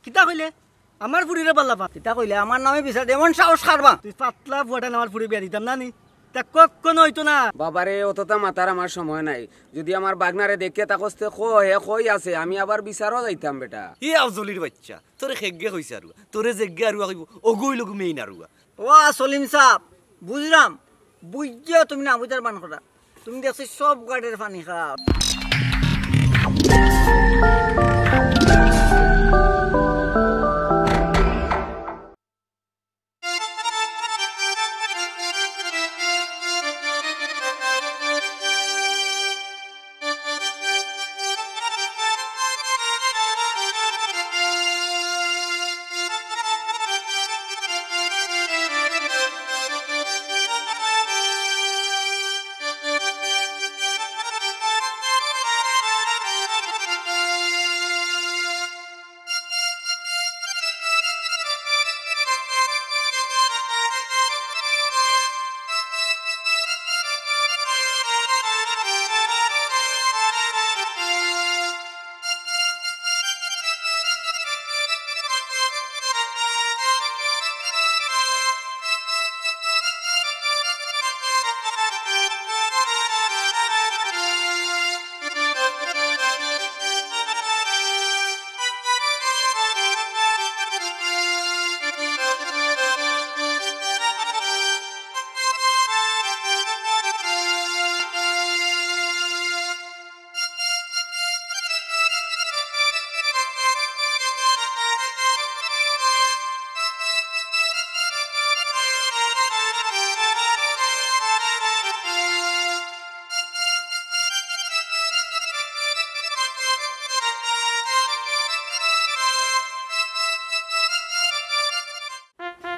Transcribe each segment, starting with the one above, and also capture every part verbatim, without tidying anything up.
কিতা কইলে? আমার ফুরিরে বালা পাও? কিতা কইলে? আমার নামে বিচার দে, এমন সাহস কার বা? তুই পাতলা ফুয়াটায় আমার ফুরি বিয়া দিতাম না নি? তা কখনো অইতো না। বাবারে, অততা মাতার আমার সময় নাই। যদি আমার বাগনারে দেখিয়া থাকস তে ক, হে কই আছে, আমি আবার বিচারও যাইতাম বেটা। ই আফজলির বাইচ্চা, তোরে খেগিয়ে কইছে আরুয়া, তোরে যেগিয়ে আরুয়া কইবো, অগু অইলো গু মেইন আরুয়া। ও সলিম সাব, বুঝরাম, বুঝিয়াও তুমি না বুঝার ভান কররায়। তুমি দেখছি সব গাড়ির পানি খাও।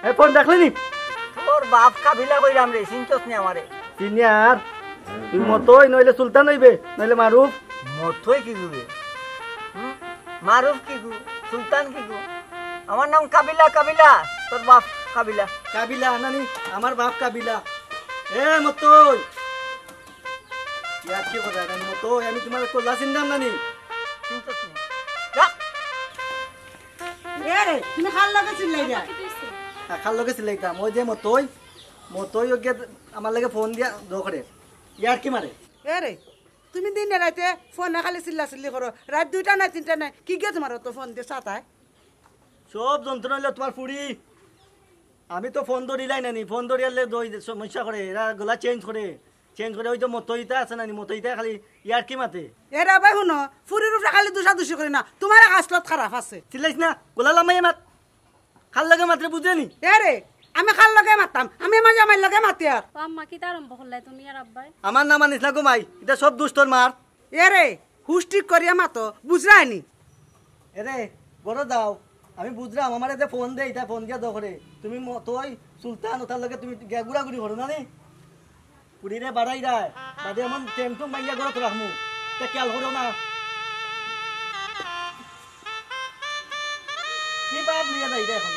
এ, ফোন দেখলে নি? তোর বাপ কাবিলা কইরাম রে, চিনছস নি আমারে? চিনি আর। তুই মতই নইলে সুলতান অইবে, নইলে মারুফ। মতই কিগু বে? হুম? মারুফ কিগু? সুলতান কিগু? আমার নাম কাবিলা, কাবিলা। তোর বাপ কাবিলা। কাবিলা নানি, আমার বাপ কাবিলা। এ মতই। ইয়ার কি কথা, নানি মতই, আমি তোমার কল্লা চিনতাম নানি। চিনছস নি? যা। এ রে, তুমি কার লগে চিল্লাইরায়? হ্যাঁ, কার লগে চিল্লাইতাম? ওই যে মতই, মতই ওকে আমার লগে ফোন দিয়া দখরে। ইয়ার কি মারে? এ রে, তুমি দিনে রাইতে ফোনে খালি চিল্লা চিল্লি করো। রাইত দুইটা নায়, তিনটা নায়, কিগিয়ে তোমার অত ফোন দিয়া সাতায়? সব যন্ত্রণা অইলো তোমার ফুরি। আমি তো ফোন ধরিলাই না নি, ফোন ধরিয়ালে দই সমস্যা করে, এরা গলা চেঞ্জ করে, চেঞ্জ করে। ওই তো মতইতা আছে না নি, মতইতা খালি ইয়ার কি মাতে। এরা ভাই হুনো, ফুরির উপরে খালি দুষাদুষি করি না, তোমার আসলত খারাপ আছে। চিল্লাইস না, গলা লামাইয়া মাত। কার লগে মাতরে বুঝরে নি? এ রে, আমি কার লগে মাততাম? আমি আমার জামাইর লগে মাতিয়ার। ও আম্মা, কিতা আরম্ভ করলায় তুমি আর আব্বায়? আমার নাম আনিস না গো মাই, ইতা সব দুষ তোর মার। এ রে, হুশ ঠিক করিয়া মাতো, বুঝরায় নি? এ রে, ঘরো যাও, আমি বুঝরাম, আমারে যে ফোন দেয়, ইতা ফোন দিয়া দখরে। তুমি মতই সুলতান, ওটার লগে তুমি গিয়া ঘুরাঘুরি করো না নি? ফুরিরে বাড়াইরায়, বাদে এমন টেমটুম ভাঙ্গিয়া ঘরো রাখমু, তে খেয়াল করো না। কি বাপ লইয়া যাই রে এখন?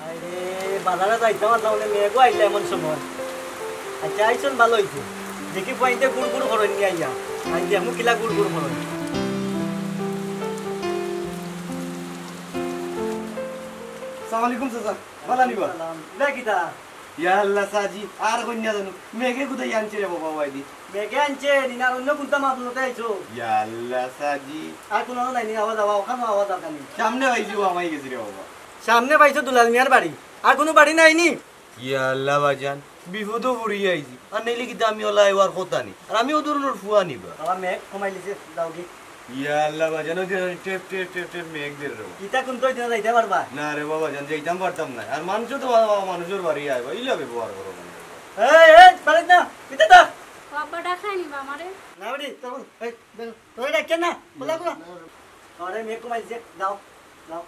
আরে, বাজারে যাইতাম পারলাম না, মেঘও আইলা এমন সময়। আচ্ছা, আইছন ভালা অইছে। দেখি ফুয়াইন্তে গুড় গুড় করইন নি আইয়া। আইজ দেখমু কিলা গুড় গুড় করইন। আসসালামু আলাইকুম চাচা, ভালা নি বা? সালাম। ইলা কিতা? ইয়া আল্লাহ চাচি, আর কইন না জানু। মেঘে কুদাই আনছে রে বাবা, ওয়াইদি। মেঘে আনছে, নি না অন্য কুনতা মাত লইতে আইছো? ইয়া আল্লাহ চাচি। আর কুনু নাই নি, আওয়াজ, আওয়াজ, ওখানো আওয়াজ আর কানি। সামনে পাইছি, ও আমায় গেছি রে বাবা। সামনে পাইছো দুলাল মিয়ার বাড়ি, আর কুনু বাড়ি নাই নি? ইয়া আল্লাহ বাজান, বিপদো পড়ি আইছি। আর নাইলে কিতা আমি অলা আইবার কথা নি। আর আমি ও ধরনর ফুয়া নি বা। বাবা, মেঘ কমাইলিছে, যাওগি। ইয়া আল্লাহ বাজান, ওই যে টেপ টেপ টেপ টেপ মেঘ দের রে। ইতা কুনতা অইতে না যাইতা পারবা? না রে বাবা জান, যাইতাম পারতাম না। আর মানুষ তো বাবা, বাবা, মানুষর বাড়ি আয় বা, ইলা ব্যবহার করো না। এই, এই, পারিস না, ইতা দা। বাবা ডাকায় নি বা আমারে। না বেটি, তখন, এই, বেরো। তোরে ডাকছে না, খোলা খোলা। আরে মেঘ কমাইছে, যাও, যাও।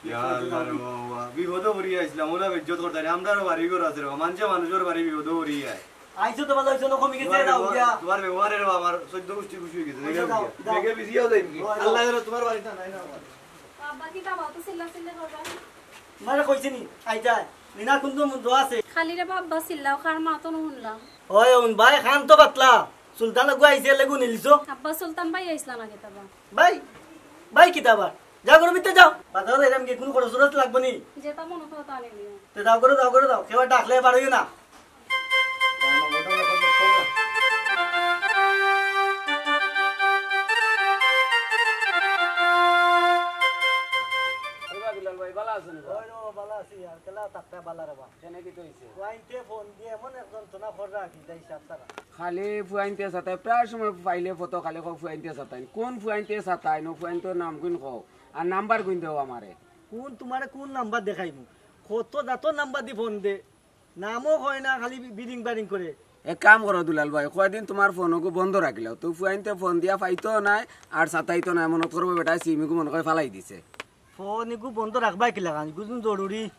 ইয়া আল্লাহ রে বাবা, বিপদো পড়ি আইছিলাম, ওরা বেইজ্জত করতা নি, আমরারও বাড়ি ঘর আছে রে বাবা, মানষে মানুষর বাড়ি বিপদো পড়ি আয়। আইছো তো ভালা অইছে, না কমি গেছে, তোমার যাও ব্যবহার, গিয়া। তোমার ব্যবহারে রে বাবা, আমার চৌদ্দ গুষ্টি খুশি অই গেছে, আচ্ছা, যাও যাও, গিয়া। যাও। মেঘে ভিজিয়াও যাইনি। ওই, আল্লাহ যাও। জানে তোমার বাড়িত না, নাই না আমার। বাবা কি বাবা তো চিল্লা চিল্লি করবা? তোমারে কইছি নি, আইতায়। নিনা কুনতু দোয়া আছে। খালি রে বাবা চিল্লাও, কার মাতো না হুনলাম। ওই, উন ভাই, কান তো পাতলা। সুলতান ওগু আইছে, লেগু নিলিছো। আব্বা, সুলতান ভাই আইছলা না কিতা বা? ভাই, ভাই কিতা বা? যাও ঘরর ভিতরে যাও। বাজারো যাইরাম গি, কুনু খরচ টরচ লাগবো নি? যেতা মনো কয় তা আনি নিও। তে যাও ঘরো, যাও ঘরো যাও, কেউ ডাকলে বারইও না। ওই বা বিলাল ভাই, ভালা আছইন নি? ওই রে, ভালা আছি আর, কেলা থাকতাম ভালা রে বা। কেনে কিতা অইছে? ফুয়াইন্তে ফোন দিয়া এমন এক যন্ত্রণা কররা কি যাই সাত তারা। খালি ফুয়াইন্তে সাতায়, প্রায় সময় পাইলে ফটো খালি কও ফুয়াইন্তে সাতাইন। কুন ফুয়াইন্তে সাতাইন? অউ ফুয়াইন্তর নাম কুন কও, আর নাম্বার কুন দেও আমারে। কুন তুমারে কুন নাম্বার দেখাইমু? কত জাতর নাম্বার দি ফোন দে, নামও কয় না, খালি বি-, বিরিং বারিং করে। এক কাম করো দুলাল ভাই, কয়দিন তুমার ফোন ওগু বন্ধ রাখিলাও, তো ফুয়াইন্তে ফোন দিয়া পাইতো নায় আর সাতাইতো নায়, মনো করবো বেটায় সিম ইগু মনো কয় ফালাই দিছে। ফোন ইগু বন্ধ রাখবায় কিলাখান? ইগু তো জরুরি।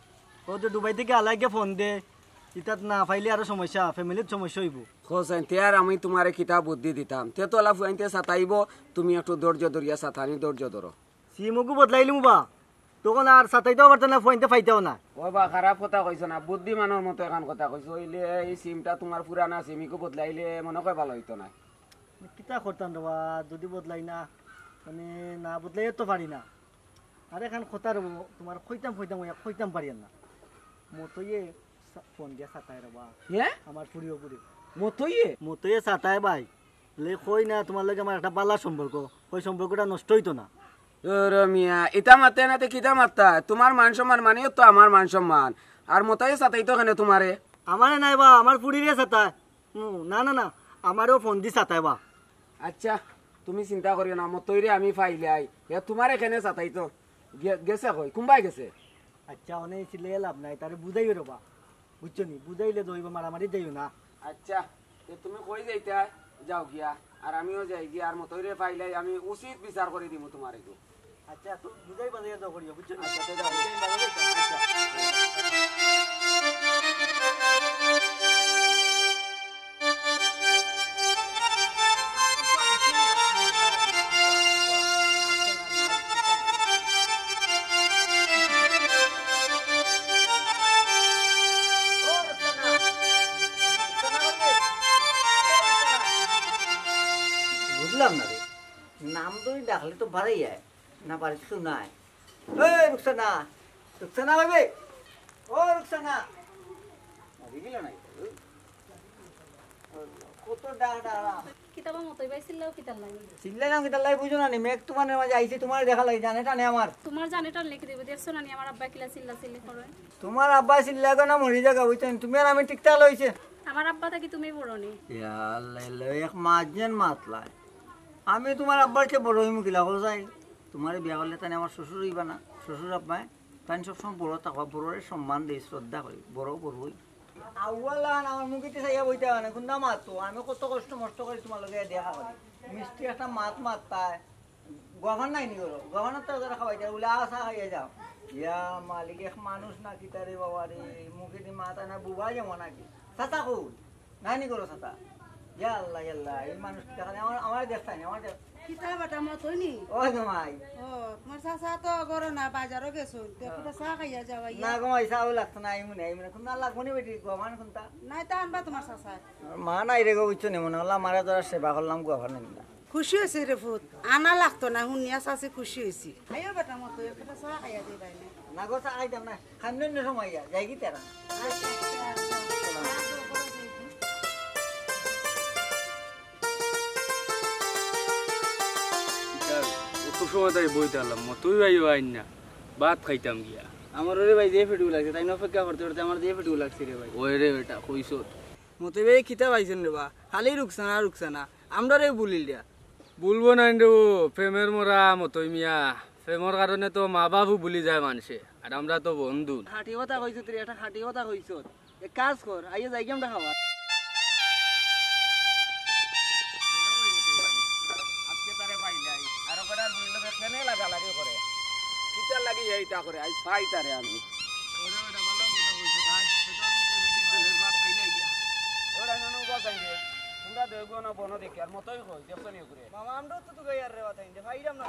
অউ তো দুবাই থাকি আলাইগে ফোন দে, ইতাত না পাইলে আরো সমস্যা, ফ্যামিলিত সমস্যা অইবো। হোসেন, তে আর আমি তুমারে কিতা বুদ্ধি দিতাম, তে তো অলা ফুয়াইন্তে সাতাইবো, তুমি একটু ধৈর্য ধরিয়া সাতানি ধৈর্য ধরো। সিম ওগু বদলাইলিমু বা, তখন আর সাতাইতাও পারতায় না, ফুয়াইন্তে পাইতাও না। ও বা, খারাপ কথা কইছো না, বুদ্ধিমানর মতো এখান কথা কইছো। অইলে এই সিমটা তুমার পুরানা সিম, ইগু বদলাইলে মনো কয় ভালা অইতো নায়। কিতা করতাম রে বা, যুদি বদলাই না, মানে না বদলাইয়া তো পারি না। আরে এখান কথা রে বা, তুমারে কইতাম কইতাম অইয়া কইতাম পারিয়ার না। মতইয়ে সা-, ফোন দিয়া সাতায় রে বা। হে? আমার ফুড়ি ওগুরে। মতইয়ে? মতইয়ে সাতায় ভাই। লে কই না, তুমার লগে আমার একটা ভালা সম্পর্ক, অউ সম্পর্কটা নষ্ট অইতো না। ওরে মিয়া, ইতা মাততায় না তে কিতা মাততায়? তুমার মান সম্মান মানেউ তো আমার মান সম্মান। আর মতইয়ে সাতাইতো কেনে তুমারে? আমারে নায় বা, আমার ফুড়িরে সাতায়। হুম, না, না, না, আমারেও ফোন দি সাতায় বা। আচ্ছা, তুমি চিন্তা করিও না, মতইরে আমি পাইলাই। হে তুমারে কেনে সাতাইতো? গে-, গেছে কই? কুনবায় গেছে? আচ্ছা, অনে চিল্লাইয়া লাভ নাই, তারে বুঝাইও রে বা। বুঝছো নি? বুঝাইলে তো অইবো, মারামারি যাইও না। আচ্ছা, তে তুমি কই যাইতায়? যাও গিয়া, আর আমিও যাই গিয়া, আর মতইরে পাইলাই আমি উচিত বিচার করি দিমু তুমারে গো। আচ্ছা, তুমি বুঝাই বাজাইয়া যাও করিও, বুঝছো নি? আচ্ছা, তে যাও। আচ্ছা। বুঝলাম না রে, নাম ধরি ডাকলে তো বাড়াই যায় না, বাড়িত কেউ নাই। এই রুকসানা, রুকসানা ভাবি, ও রুকসানা, মরি গেল না? কত ডাক ডাকলাম। কিতা বা মতই ভাই, চিল্লাও কিতার লাগি? চিল্লাইলাম কিতার লাগি বুঝো না নি? মেঘ তুফানের মাঝে আইছি তুমারে দেখার লাগি, জানে টানে আমার। তুমার জানে টানলে কিতা অইবো? দেখছো না নি আমার আব্বা কিলা চিল্লা চিল্লি করে? তুমার আব্বা চিল্লা করে না মরি যাগা, বুঝছো নি? তুমি আর আমি টিকটা লইছে। আমার আব্বা থাকি তুমি বড় নি। ইয়া আল্লাহ, আল্লাহ, এক মাত যেন মাতলায়। আমি তুমার আব্বার চেয়ে বড় অইমু কিলা, কও চাই? তুমারে বিয়া করলে তাইন আমার শ্বশুর অইবা না, শ্বশুর আব্বায়। তাইন সবসময় বড় থাকবা, বড়রে সম্মান দেই, শ্রদ্ধা করি, বড় বড়ই। আউয়ালান আমার মুখেদি চাইয়া বইতা অয় না, কুন্তা মাতো, আমি কত কষ্ট মষ্ট করি তুমার লগে দেখা করি। মিষ্টি একটা মাত মাততায়, গুয়াফান নাই নি ঘরো, গুয়াফানর তো ওরা খাওয়াইতে, বলে, "আ, চা খাইয়া যাও।" ইয়া মালিক, এক মানুষ না কিতা রে বাবা রে, মুখেদি মাত আয় না, বুবা যেমন নাকি। চাচা কই? নাই নি ঘরো চাচা? ইয়া আল্লাহ, ইয়া আল্লাহ, এই মানুষ কিতা খালি আমার, আমারে দেখতায় নি, আমারে দেখ- কিতা বেটা মতই নি? ও জামাই। ও, তুমার চাচা তো ঘরো না, বাজারো গেছইন। তে একটা চা খাইয়া যাও আইয়া। না গো মাই, চাও লাগতো না, আইমু না, আইমু না। কুন্তা লাগবো নি বেটি, গুয়াফান কুন্তা? নাই, তা আনবা তুমার চাচায়। মা নাই রে গো, বুঝছো নি? মনে অইলো আমারে যারা সেবা করলাম, গুয়াফান আনলা। খুশি অইছি রে ফুত, আনা লাগতো না, হুনিয়া চাচি খুশি অইছি। আইও বেটা মতই, একটা চা খাইয়া দিবায় নে। না গো, চা খাইতাম না, খাইমু অন্য সময় আইয়া, যাইগি তেরা। আচ্ছা, আচ্ছা, আচ্ছা। ইতা অত সময় তাই বইতাম, মতই ভাইও আইন না, ভাত খাইতাম গিয়া। আমার ওরে ভাই যে ফেটু লাগছে, তাইন অপেক্ষা করতে করতে আমার যে ফেটু লাগছে রে ভাই। ওই রে বেটা, কইছত। মতই ভাই কিতা পাইছইন রে বা? খালি রুকসানা, রুকসানা। আমরারে ভুলিল দিয়া। ভুলবো নাইন রে বা, প্রেমর মরা মতই মিয়া। প্রেমর কারণে তো মা বাপও ভুলি যায় মানষে। আর আমরা তো বন্ধু। খাঁটি কথা কইছত রে, একটা খাঁটি কথা কইছত। এক কাজ কর, আইয়া যাইগি আমরা খাওয়াত। আজকে তারে পাইলাই, আর ওখানে আর বইলে কেনে লাগালাগি করে। কিতার লাগি এইটা করে, আইজ পাই তারে আমি। ওরে বেটা, ভালা কথা কইছত, আইজ তো আমি তো বিটির দলের ভাত খাইলাই গিয়া। ওরা নুনু বাজাই রে, তোমরা দেখো না বনো দেখি, আর মতই কই, দেখছো নি ওগুরে? মামা, আমরাও তো তুকাইয়ার রে বাতাইন দে, পাইরাম না।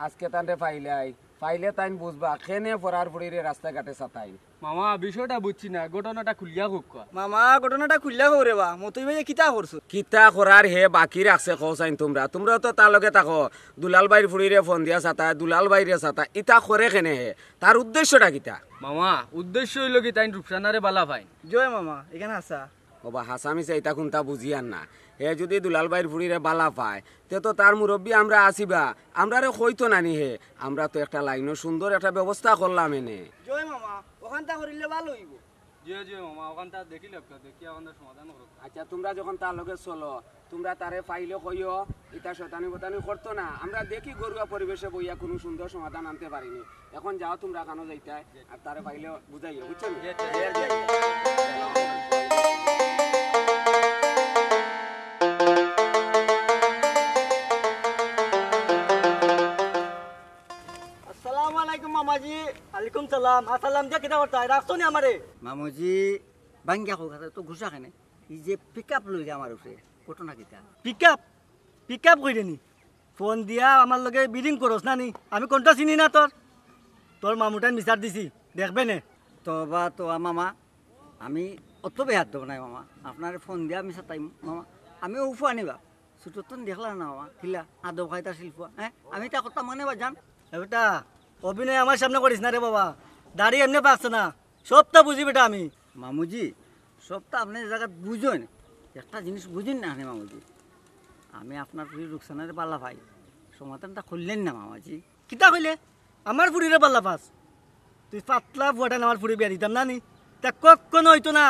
আজকে তানরে পাইলাই, পাইলে তাইন বুঝবা কেনে পরার ফুড়িরে রাস্তাঘাটে সাতাইন। মামা, বিষয়টা বুঝছি না, ঘটনাটা খুলিয়া কউক্কা। মামা, ঘটনাটা খুলিয়া কও রে বা, মতই ভাইয়ে কিতা করছো? কিতা করার হে বাকি রাখছে কও চাইন তুমরা? তুমরা তো তার লগে থাকো, দুলাল ভাইর ফুড়িরে ফোন দিয়া সাতায়, দুলাল ভাইরে সাতায়, ইতা করে কেনে হে? তার উদ্দেশ্যটা কিতা? মামা, উদ্দেশ্য অইলো কি তাইন রুকসানারে বালা পাইন। জয় মামা, ইখান হাছা। ওবা, হাছা মিছা ইতা কুনতা বুঝিয়ার না। হে যুদি দুলাল ভাইর ফুড়িরে বালা পায়, তে তো তার মুরব্বি আমরা আছি বা, আমরারে কইতো নানি হে। আমরা তো একটা লাইনো সুন্দর একটা ব্যবস্থা করলাম এনে। জয় মামা, অখানতা করিলে ভালা অইবো। জি, জি মামা, অখানতা দেখিলে একটা, দেখি অখানতা সমাধান করো। আচ্ছা, তুমরা যখন তার লগে চলো, তুমরা তারে পাইলে কইও, ইতা শয়তানি-বতানি করতো না। আমরা দেখি ঘরুয়া পরিবেশে বইয়া কুনু সুন্দর সমাধান আনতে পারিনি। এখন যাও তুমরা কানো যাইতায়, আর তারে পাইলে বুঝাইও, বুঝছো নি? আসসালামু আলাইকুম মামাজি। আলাইকুম সালাম। আসসালাম দিয়া কিতা করতায়? রাখছো নি আমারে? মামুজি, ভাঙ্গিয়া কও, তো গুসা কেনে? ই যে পিক আপ লইলে আমার উপরে, ঘটনা কিতা? Pick up? পিক আপ কইরে নি? ফোন দিয়া আমার লগে বিডিং করস না নি? আমি কুনটা চিনি না তোর? তোর মামুটাইন বিচার দিছি, দেখবে নে। তবা, তবা মামা, আমি অত বেয়াদব নায় মামা। আপনারে ফোন দিয়া আমি সাতাইমু মামা। আমি অউ ফুয়া নি বা। ছোটতন দেখলা না মামা, কিলা আদব কায়দা শিল্প, হ্যাঁ? আমি ইতা করতাম মানে বা জান। এ বেটা, অভিনয় আমার সামনে করিস না রে বাবা। দাড়ি এমনে পাকছে না। সবটা বুঝি বেটা আমি। মামুজি, সবটা আপনে যে জাগাত বুঝইন, একটা জিনিস বুঝইন না আপনে মামুজি। আমি আপনার ফুড়ি রুকসানারে বালা পাই, সমাধানটা করলেন না মামাজি। কিতা কইলে? আমার ফুড়িরে বালা পাস? তুই পাতলা ফুয়াটাইন আমার ফুড়ি বিয়া দিতাম না নি? তা কখনো অইতো না।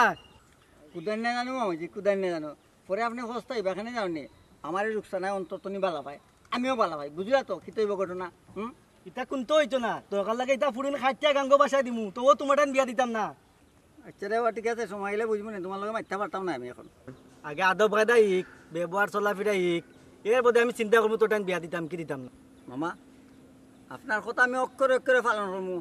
কুদাইন না জানো মামাজি, কুদাইন না জানো। পরে আপনে পস্তাইবা, কেনে জানো নি? আমারে রুকসানায় অন্তর তনে বালা পায়, আমিও বালা পাই। বুঝলা তো কিতা অইবো ঘটনা? হুম? ইতা কুনতা অইতো না। দরকার লাগে ইতা ফুড়িন কাটিয়া গাঙ্গো ভাসাই দিমু, তবুও তুমারটাইন বিয়া দিতাম না। আচ্ছা রে বা, ঠিক আছে, সময় আইলে বুঝমু নে, তুমার লগে মাততাম পারতাম না আমি এখন। আগে আদব কায়দা হিক, ব্যবহার চলাফিরা হিক, এর বাদে আমি চিন্তা করমু তোরটাইন বিয়া দিতাম কি দিতাম না। মামা, আপনার কথা আমি অক্ষরে অক্ষরে পালন করমু।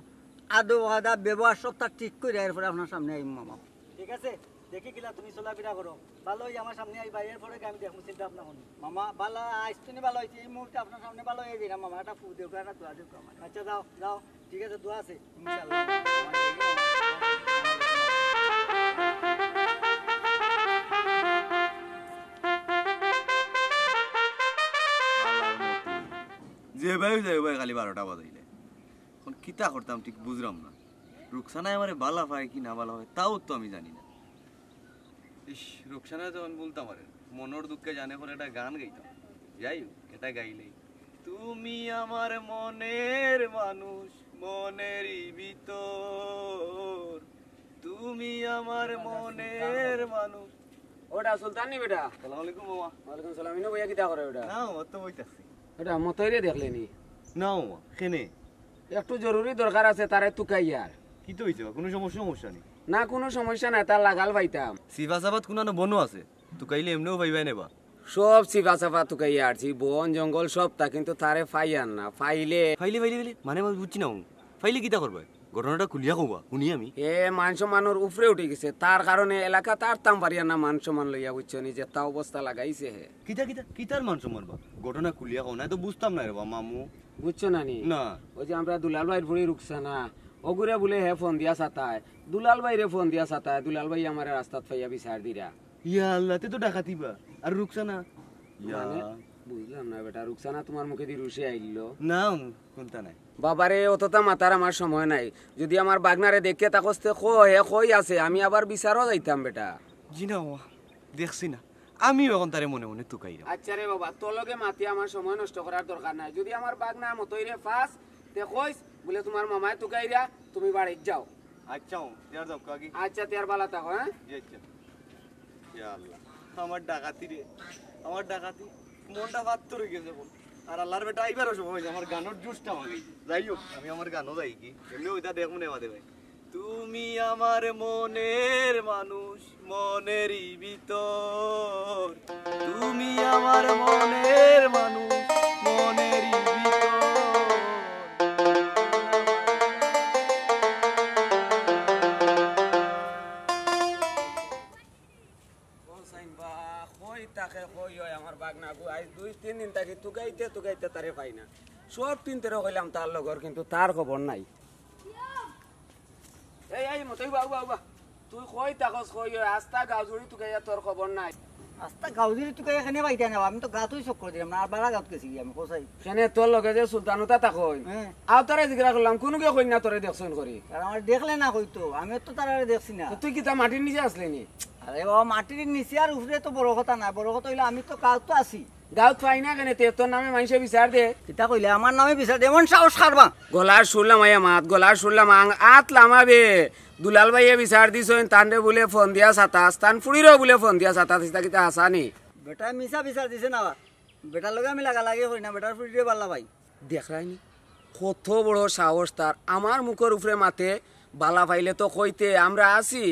আদব কায়দা, ব্যবহার সবটা ঠিক করি এরপরে আপনার সামনে আইমু মামা। ঠিক আছে, দেখি কিলা তুমি চলাফিরা করো। ভালা অই আমার সামনে আইবা, এরপরে আমি দেখমু চিন্তা ভাবনা করমু। মামা, ভালা আইস তুমি ভালা অইছে, এই মুহূর্তে আপনার সামনে ভালা অইয়া যাইরাম মামা, একটা ফু দেউক্কা, একটা দোয়া দেউক্কা আমার। আচ্ছা, যাও, যাও। ঠিক আছে, দোয়া আছে। ইনশাআল্লাহ। যে ভাই, যে ভাই, খালি বারোটা বাজাইলে। এখন কিতা করতাম ঠিক বুঝলাম না। রুকসানায় আমারে বালা পায় কি না বালা পায়, তাও তো আমি জানি না। ইস, রুকসানা যখন বলতাম আরে, মনর দুঃখে জানে করে একটা গান গাইতাম। যাই হোক, এটা গাইলেই। তুমি আমার মনের মানুষ, মনেরই ভিতর। তুমি আমার মনের মানুষ। ওটা সুলতান নি বেটা? সালাম আলাইকুম মামা। ওয়ালাইকুম সালাম। ইনো বইয়া কিতা করে ওটা? না, ও তো বইতাছি। ওটা মতইরে দেখলে নি? না মামা, কেনে? একটু জরুরি দরকার আছে, তারে তুকাইয়ার। কিতা অইছে বা? কুনু সমস্যা, সমস্যা নি? না, কুনু সমস্যা নাই, তার লাগাল পাইতাম। সিফা সাফাত কুনানো বনো আছে, তুকাইলে এমনেও পাইবায় নে বা। সব সিফা সাফা তুকাইয়া আরছি, বন জঙ্গল সবতা, কিন্তু তারে পাইয়ার না। পাইলে পাইলে, পাইলে, পাইলে? মানে আমি বুঝছি না। পাইলে কিতা করবায়? ঘটনাটা খুলিয়া কওবা, হুনি আমি। এ মান সম্মানর উপরে উঠি গেছে, তার কারণে এলাকাত আরতাম পারিয়ার না মান সম্মান লইয়া, বুঝছো নি? যেতা অবস্থা লাগাইছে হে। কিতা, কিতা, কিতার মান সম্মান বা? ঘটনা খুলিয়া কও, নায় তো বুঝতাম নায় রে বা, মামু। বুঝছো না নি? না। ওই যে আমরার দুলাল ভাইর ফুড়ি রুকসানা, অগুরে বুলে হে ফোন দিয়া সাতায়, দুলাল ভাইরে ফোন দিয়া সাতায়, দুলাল ভাইয়ে আমারে রাস্তাত পাইয়া বিচার দিরা। ইয়া আল্লাহ, তে তো ডাকাতি বা। আর রুকসানা? ইয়া। মানে, বুঝলাম না বেটা, রুকসানা তুমার মুখেদি রুশে আইলো? না, কুনতা নায়। বাবারে, অততা মাতার আমার সময় নাই। যুদি আমার বাগনারে দেখিয়া থাকস তে ক, হে কই আছে, আমি আবার বিচারো যাইতাম বেটা। জি না মামা, দেখছি না। আমিও এখন তারে মনে মনে তুকাইরাম। আচ্ছা রে বাবা, তোর লগে মাতিয়া আমার সময় নষ্ট করার দরকার নাই। যুদি আমার বাগনা মতইরে পাস, তে কইস বুলে তুমার মামায় তুকাইরা, তুমি বাড়িত যাও। আচ্ছা, ও, তে আর যাও, কাকি। আচ্ছা, তে আর বালা থাকো, হ্যাঁ? জি, আচ্ছা। ইয়া আল্লাহ, আমার ডাকাতি রে, আমার ডাকাতি, মনটা পাত্থর অই গেছে এখন। আর আল্লাহর বেটা আইবারও সময় অইছে, আমার গানর জুশটা ভাঙি। যাই হোক, আমি আমার গানো যাই কি, এমনে ওইটা দেখমু নে বাদে ভাই। তুমি আমার মনের মানুষ, মনেরই ভিতর। তুমি আমার মনের মানুষ, মনেরই ভিতর। ও সাইন বা, কই থাকে, কই অয় আমার বাগনাগু? আইজ দুই তিন দিন থাকি তুকাইতে তুকাইতে তারে পাই না। সব তিন তেরে কইলাম তার লগর, কিন্তু তার খবর নাই। এই, এই, মতই বা, বা, বা। তুই কই থাকস, কই? ওই আস্তা গাঁও জুড়ি তুকাইয়া তোর খবর নাই। আস্তা গাঁও জুড়ি তুকাইয়া কেনে পাইতাম না, আমি তো গাঁওতই চক্কর দিলাম না, আর বালা গাঁওত গেছি গিয়া আমি, কসাই। কেনে তোর লগে যে সুলতান উতা তা কই? হ্যাঁ। আর তোরে জিজ্ঞাসা করলাম, কুনুগিয়ে কইন না তোরে দেখছইন করি? আর আমার দেখলে না কইতো, আমি তো তারারে দেখছি না। তো তুই কিতা মাটির নিচে আছলে নি? আরে বাবা, মাটির নিচে আর উপরে তো বড় কথা না, বড় কথা অইলো আমি তো গাঁওত আছি। গাঁওত পাই না কেনে তে? তোর নামে মাইনষে বিচার দে। কিতা কইলে আমার নামে বিচার দে? এমন সাহস কার বা? গলার সুর লামাইয়া মাত, গলার সুর লামা, আত লামাবে। দুলাল ভাইয়ে বিচার দিছইন, তানরে বুলে ফোন দিয়া সাতাস, তান ফুড়িরেও বুলে ফোন দিয়া সাতাস, ইতা কিতা হাছা নি? বেটায় মিছা বিচার দিছে না বা? বেটার লগে আমি লাগালাগি করি না, বেটার ফুড়িরে বালা পাই। দেখরায়নি? কত বড় সাহস তার, আমার মুখর উপরে মাতে, বালা পাইলে তো কইতে, আমরা আছি,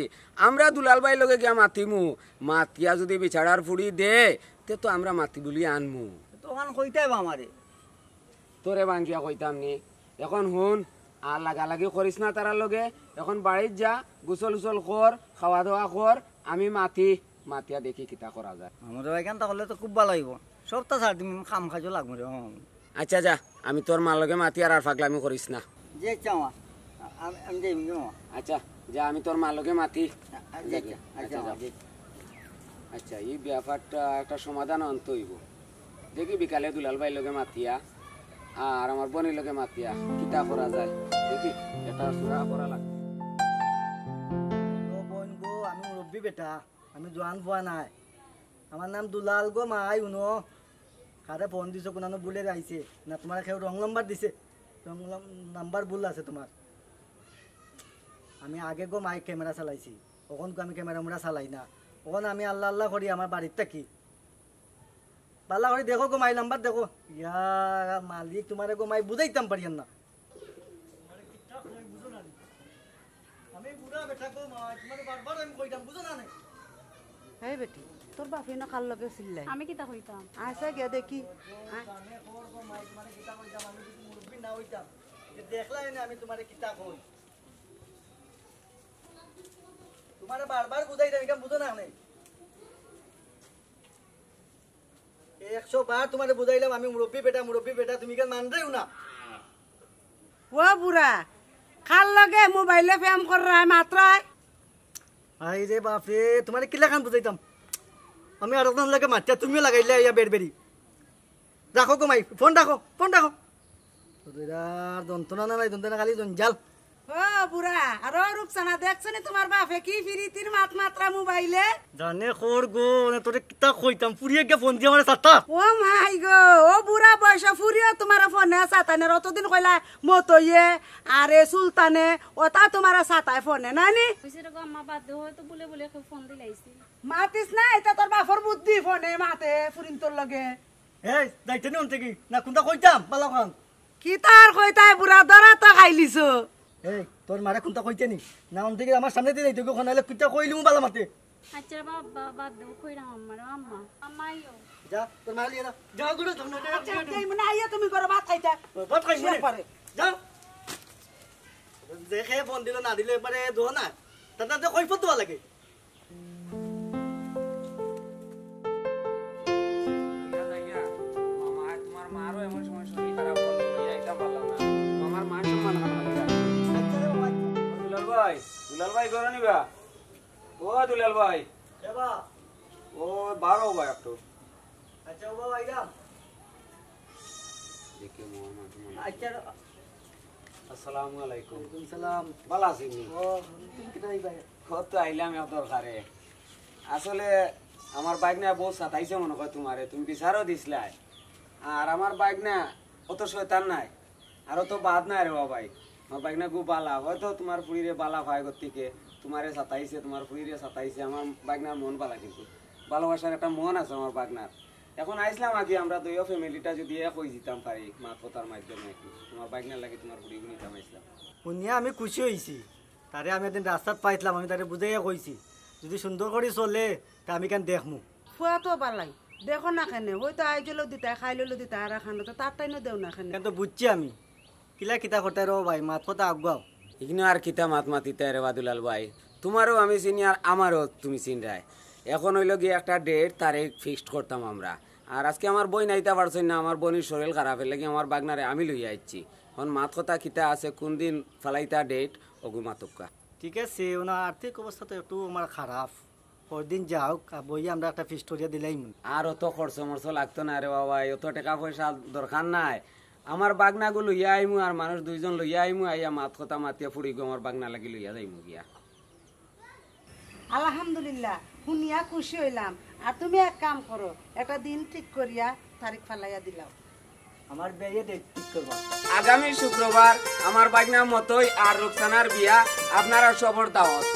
আমরা দুলাল ভাইর লগে গিয়া মাতিমু, মাতিয়া যুদি বেচারার ফুড়ি দে, তে তো আমরা মাতি বুলি আনমু। তো অখান কইতায় বা আমারে। তোরে বাঙ্গিয়া কইতাম নি, এখন হুন, আর লাগালাগি করিস না তারার লগে, এখন বাড়িত যা, গোসল উসল কর, খাওয়া দাওয়া কর, আমি মাতি, মাতিয়া দেখি কিতা করা যায়। আমার ভাই কান্তা করলে তো খুব বালা অইবো, সপ্তাহ চার দিন কাম কাজও লাগবো রে। আচ্ছা যা, আমি তোর মার লগে মাতি আর, আর ফাগলামি করিস না। জি আচ্ছা মামা, আমি, আমি যাই মামা। আচ্ছা যা, আমি তোর মার লগে মাতি। আচ্ছা, আচ্ছা, আচ্ছা, আচ্ছা, মামা, যা। জি। আচ্ছা, এই ব্যাপারটা একটা সমাধান আনতে অইবো। দেখি বিকালে দুলাল ভাইর লগে মাতিয়া আর আমার বইনর লগে মাতিয়া কিতা করা যায়, দেখি এটা সুরা করা লাগবো। ও বইন গো, আমি মুরব্বি বেটা, আমি জোয়ান ফুয়া নায়। আমার নাম দুলাল গো মাই, হুনো। কারে ফোন দিছো, কুনানো বুলে আইছে না, তুমারে কেউ রং নাম্বার দিছে, রং নাম-, নাম্বার ভুল আছে তুমার। আমি আগে গো মাই ক্যামেরা চালাইছি, অখন গো আমি ক্যামেরা মুরা চালাই না, অখন আমি আল্লাহ আল্লাহ করি আমার বাড়িত থাকি। বালা করি দেখো গো মাই, নাম্বার দেখো। ইয়া মালিক, তুমারে গো মাই বুঝাইতাম পারিয়ার না। তুমারে কিতা কই বুঝো না নি? আমি বুড়া বেটা গো মাই, তুমারে বারবার আমি কইতাম, বুঝো না নি? এই বেটি, তোর বাপে না কার লগে চিল্লাই? আমি কিতা কইতাম? আচ্ছা, গিয়া দেখি। আয়। জানে কর গো মাই, তুমারে কিতা কইতাম, আমি যদি মুরব্বি না অইতাম, যে দেখলাই না আমি তুমারে কিতা কই। তুমারে বারবার বুঝাইতাম, ইখান বুঝো না নি? একশো বার তুমারে বুঝাইলাম আমি মুরব্বি বেটা, মুরব্বি বেটা, তুমি ইখান মানরায়ও না। ও বুড়া, কার লগে মোবাইলে প্রেম কররায়, মাতরায়? আই রে বাপ রে, তুমারে কিলাখান বুঝাইতাম? আমি আরকজনর লগে মাতিয়া, তুমিও লাগাইলে ইয়া বেড়বেড়ি। রাখো গো মাই, ফোন রাখো, ফোন রাখো। তোর আর যন্ত্রণা না নাই, যন্ত্রণা খালি জঞ্জাল। ও বুড়া, আরো রুকসানা দেখছো নি তুমার বাপে কি ফিরিতির মাত মাতরা মোবাইলে? জানে কর গো, না তোরে কিতা কইতাম, ফুড়িয়ে গিয়া ফোন দিয়া আমারে সাতা। ও মাই গো, ও বুড়া বয়সে ফুড়িও তুমারে ফোনে সাতায় না, অতদিন কইলা মতইয়ে, আরে সুলতানে, ওতা তুমারে সাতায় ফোনে, না নি? কইছে রে গো আম্মা, বাদ দে, হয়তো বুলে বুলে কেউ ফোন দিলাইছে। মাতিস না, ইতা তোর বাপর বুদ্ধি, ফোনে মাতে ফুরিন্তর লগে। এই, যাইতে নি অন্তে কি? না, কুনটা কইতাম? বালা খান। কিতা আর কইতায়, বুড়া ধরা তো খাইলিছো। এই, তোর মারে কুনটা কইতে নি? না, অন্তে কি আমার সামনে দিয়া যাইতে কি? অখন আইলে কুনটা কইলিমু বালা মাতে। আচ্ছা বাবা, বাদ দেও, কইরাম আম্মারে, আম্মা, আম্মা আইও। যা, তোর মারে লিয়ে যা। যা, ঘুরে যাও না, যা, আচ্ছা, যা, যা। যাইমু না, আইয়া তুমি ঘরো ভাত খাইতা। ভাত খাইমু নি। একবারে। যা। যে খেয়ে ফোন দিল, না দিল, একবারে দোয়া না। তাতে তো কই ফোন দেওয়া লাগে। মামা, তুমার মারও এমন সময় শরীর খারাপ করলো, লইয়া আইতাম পারলাম না। মামার মান সম্মান হারাম হয়ে গেল। দুলাল ভাই, দুলাল ভাই, ঘরো নিবা? ও দুলাল ভাই। কে বা? ও, বারো ভাই একটু। আচ্ছা, ও বাবা, আইলাম। দেখে মোহাম্মদ মনে হয়। আচ্ছা। আসসালামু আলাইকুম। ওয়ালাইকুম সালাম। ভালা আছইন নি? ও, তুমি কিতা এই ভাই? ও তো আইলাম এক দরকারে। আসলে আমার বাইগনা বউত সাতাইছে মনে কয় তুমারে, তুমি বিচারও দিছলায়। আর আমার বাইগনা অত শয়তান নায়, আর অত বাদ নায় রে বা ভাই। আমার বাইগনা খুব বালা, হয়তো তুমার ফুড়িরে বালা পায় গতিকে তুমারে সাতাইছে, তুমার ফুড়িরে সাতাইছে। আমার বাইগনার মন বালা কিন্তু, ভালোবাসার একটা মন আছে আমার বাইগনার। এখন আইছলাম আর কি, আমরা দুইও ফ্যামিলিটা যদি এক অই যিতাম পারি মাত কথার মাধ্যমে, তুমার বাইগনার লাগি তুমার ফুড়িগু নিতাম আইছলাম। হুনিয়া আমি খুশি অইছি, তারে আমি একদিন রাস্তাত পাইছলাম, আমি তারে বুঝাইয়া কইছি, যদি সুন্দর করি চলে, তে আমি কেন দেখমু। ফুয়া তো বালাই, দেখো না কেনে, হয়তো আইজ অইলো দিতায়, কাইল অইলো দিতায়, আর খানো তো তার টাইমও দেও না কেনে। কেন তো বুঝছি আমি, কিলা কিতা করতায় রে বা ভাই, মাত কথা আগুয়াও। ইগিনো আর কিতা মাত মাতিতায় রে বা দুলাল ভাই, তুমারেও আমি চিনি আর আমারেও তুমি চিনরায়। এখন অইলো গিয়া একটা ডেট তারিখ ফিক্সড করতাম আমরা, আর আজকে আমার বইন আইতা পারছইন না, আমার বইনর শরীর খারাপ, এরলাগি আমার বাগনারে আমি লইয়া আইছি। অখন মাত কথা কিতা আছে, কুনদিন ফালাইতা ডেট, অগু মাতউক্কা। ঠিক আছে, ওনার আর্থিক অবস্থা তো একটু আমার খারাপ। পরদিন যাউক, আর বইয়া আমরা একটা ফিস্ট করিয়া দিলাইমু। আর অত খরচ মরচ লাগতো না রে বাবা, অত টেকা পয়সা দরকার নাই। আমার বাগনাগু লইয়া আইমু, আর মানুষ দুইজন লইয়া আইমু, আইয়া মাত কথা মাতিয়া ফুড়িগু আমার বাগনা লাগি লইয়া যাইমু গিয়া। আলহামদুলিল্লাহ, হুনিয়া খুশি অইলাম। আর তুমি এক কাম করো, একটা দিন ঠিক করিয়া তারিখ ফালাইয়া দিলাও। আমার বিয়া ডেট ঠিক করবা। আগামী শুক্রবার আমার বাগনা মতই আর রুকসানার বিয়া, আপনারা সবর দাওয়াত।